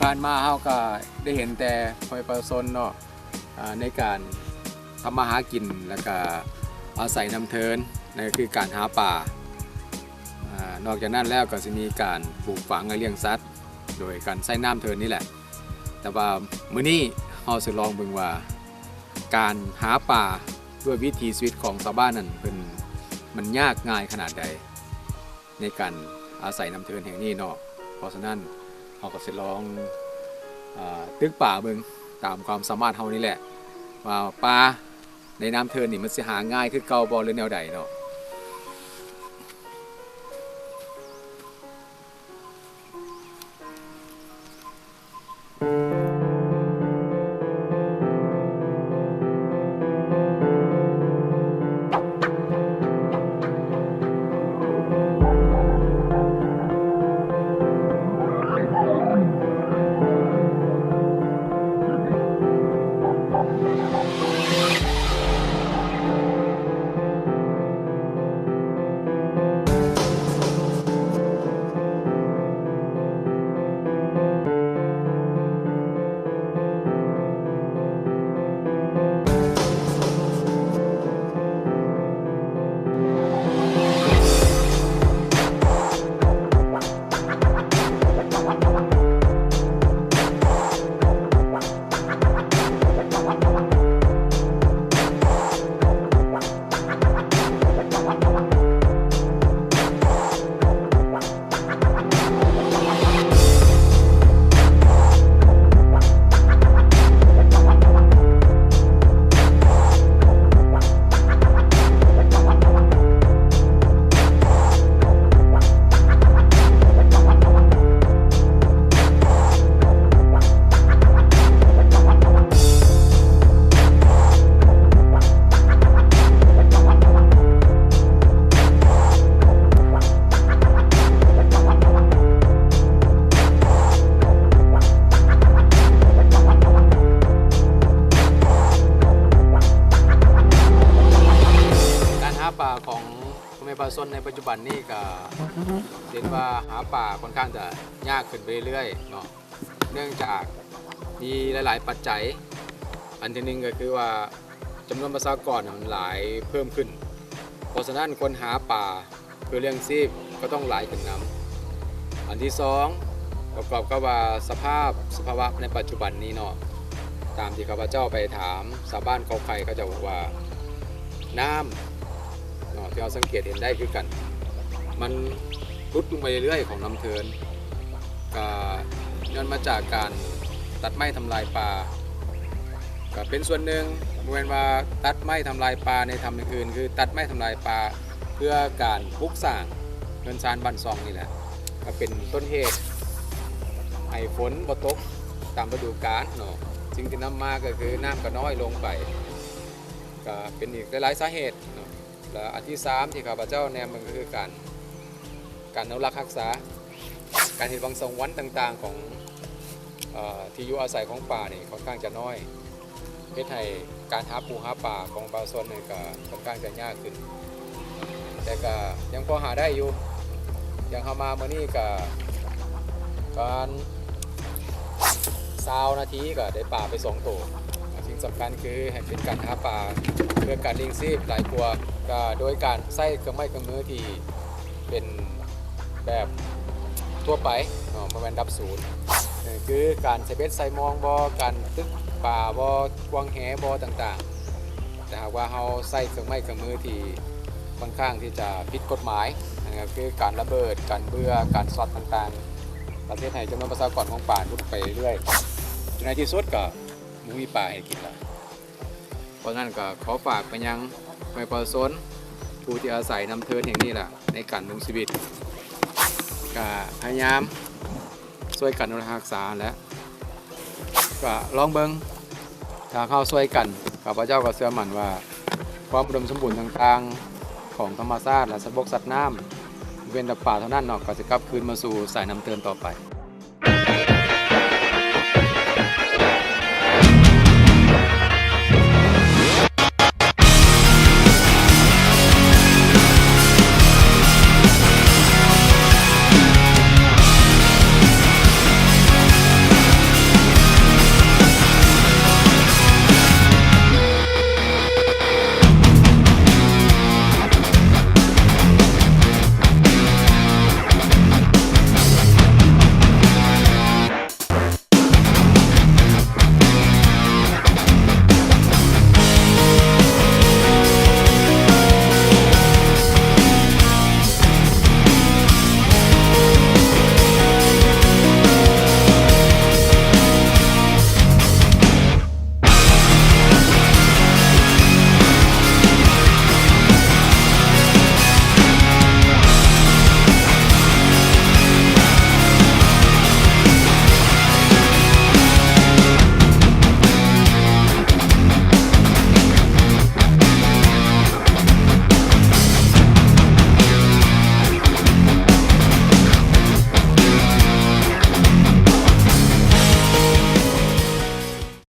ຜ່ານມາເຮົາກໍໄດ້ເຫັນແຕ່ພໍ່ແມ່ປະຊາຊົນເນາະ ອາ ໃນການທຳມາຫາກິນ ແລ້ວກະອາໄສນ້ຳເທີນ ນັ້ນກໍຄືການຫາປາ. ອາ ນອກຈາກນັ້ນແລ້ວກໍຊິມີການປູກຝັງ ແລະ ລ້ຽງສັດ ໂດຍການໃຊ້ນ້ຳເທີນນີ້ແຫຼະ. ແຕ່ວ່າມື້ນີ້ເຮົາຊິລອງເບິ່ງວ່າ ການຫາປາດ້ວຍວິຖີຊີວິດຂອງຊາວບ້ານນັ້ນ ເພິ່ນ ມັນຍາກງ່າຍຂະໜາດໃດ ໃນການອາໄສນ້ຳເທີນແຫ່ງນີ້ເນາະ. ເພາະສະນັ້ນ ເຮົາກໍຊິລອງ ອາ ຕຶກປາເບິ່ງຕາມຄວາມສາມາດເຮົານີ້ແຫຼະ ວ່າປາໃນນ້ຳເທີນນີ້ມັນຊິຫາງ່າຍຄືເກົ່າບໍ່ ຫຼືແນວໃດເນາະ. ການຫາປາຂອງພໍ່ແມ່ປະຊາຊົນໃນປັດຈຸບັນນີ້ ກໍເຫັນວ່າຫາປາຂ້ອນຂ້າງຈະຍາກຂຶ້ນໄປເລື້ອຍໆເນາະ ເນື່ອງຈາກມີຫຼາຍໆປັດໄຈ. ອັນທີໜຶ່ງກໍຄືວ່າ ຈຳນວນປະຊາກອນມັນຫຼາຍເພີ່ມຂຶ້ນ ເພາະສະນັ້ນຄົນຫາປາເພື່ອລ້ຽງຊີບກໍຕ້ອງຫຼາຍຂຶ້ນນຳ. ອັນທີສອງ ປະກອບກັບວ່າສະພາບ ສະພາວະໃນປັດຈຸບັນນີ້ເນາະ ຕາມທີ່ຂ້າພະເຈົ້າໄປຖາມຊາວບ້ານເຂົາໄຂ້ເຂົາເຈົ້າບອກວ່າ ນ້ຳເນາະ ທີ່ເຮົາສັງເກດເຫັນໄດ້ຄືກັນ ມັນຫຼຸດລົງໄປເລື້ອຍໆຂອງນ້ຳເທີນ ກະຍ້ອນມາຈາກການຕັດໄມ້ທຳລາຍປ່າ ກະເປັນສ່ວນໜຶ່ງ. ບໍ່ແມ່ນວ່າຕັດໄມ້ທຳລາຍປ່າໃນທຳຢ່າງອື່ນ ຄືຕັດໄມ້ທຳລາຍປ່າເພື່ອການປຸກສ້າງເຮືອນຊານບ້ານຊ່ອງນີ້ແຫຼະ ກະເປັນຕົ້ນເຫດໃຫ້ຝົນບໍ່ຕົກຕາມລະດູການເນາະ. ສິ່ງທີ່ນຳມາກໍຄືນ້ຳກໍນ້ອຍລົງໄປ ກະເປັນອີກຫຼາຍໆສາເຫດເນາະ. ແລະ ອັນທີສາມທີ່ຂ້າພະເຈົ້າແນມເບິ່ງກໍຄືການ ການອະນຸລັກຮັກສາ ການເຮັດວັງສະຫວັນຕ່າງໆຂອງ ເອີ ທີ່ຢູ່ອາໄສຂອງປານີ້ຂ້ອນຂ້າງຈະນ້ອຍ ເຮັດໃຫ້ການຫາປູຫາປາຂອງປະຊາຊົນນີ້ກໍຂ້ອນຂ້າງຈະຍາກຂຶ້ນ ແຕ່ກໍຍັງພໍຫາໄດ້ຢູ່. ຢ່າງເຮົາມາມື້ນີ້ກໍປະມານ ຊາວນາທີກໍໄດ້ປາໄປສອງໂຕ. ສິ່ງສຳຄັນຄືໃຫ້ເປັນການຫາປາເພື່ອການລ້ຽງຊີບຫຼາຍກວ່າ ກໍໂດຍການໃຊ້ເຄື່ອງໄມ້ເຄື່ອງມືທີ່ເປັນແບບທົ່ວໄປເນາະ ບໍ່ແມ່ນລະດັບສູນ ເອີ ຄືການໃສ່ເບັດໃສ່ມອງບໍ ການຕຶກປາບໍ ກວາງແຫບໍຕ່າງໆ. ແຕ່ຫາກວ່າເຮົາໃຊ້ເຄື່ອງໄມ້ເຄື່ອງມືທີ່ຂ້ອນຂ້າງທີ່ຈະຜິດກົດໝາຍ ນັ້ນກໍຄືການລະເບີດ ການເບື່ອ ການຊັອດຕ່າງໆ ກໍເຮັດໃຫ້ຈຳນວນປະຊາກອນຂອງປາຫຼຸດໄປເລື້ອຍໆ ໃນທີ່ສຸດກໍບໍ່ມີປາໃຫ້ກິນລະ. ເພາະສະນັ້ນກໍຂໍຝາກໄປຍັງປະຊາຊົນຜູ້ທີ່ອາໄສນ້ຳເທີນແຫ່ງນີ້ລະ ໃນການດຳລົງຊີວິດ ກໍພະຍາຍາມຊ່ວຍກັນອະນຸລັກຮັກສາຫັ້ນແຫຼະ. ກະລອງເບິ່ງ ຖ້າເຮົາຊ່ວຍກັນ ຂ້າພະເຈົ້າກໍເຊື່ອໝັ້ນວ່າ ຄວາມອຸດົມສົມບູນຕ່າງໆຂອງທຳມະຊາດ ແລະ ສັດບົກສັດນ້ຳ ເວັ້ນແຕ່ປາເທົ່ານັ້ນເນາະ ກໍຈະກັບຄືນມາສູ່ສາຍນ້ຳເທີນຕໍ່ໄປ.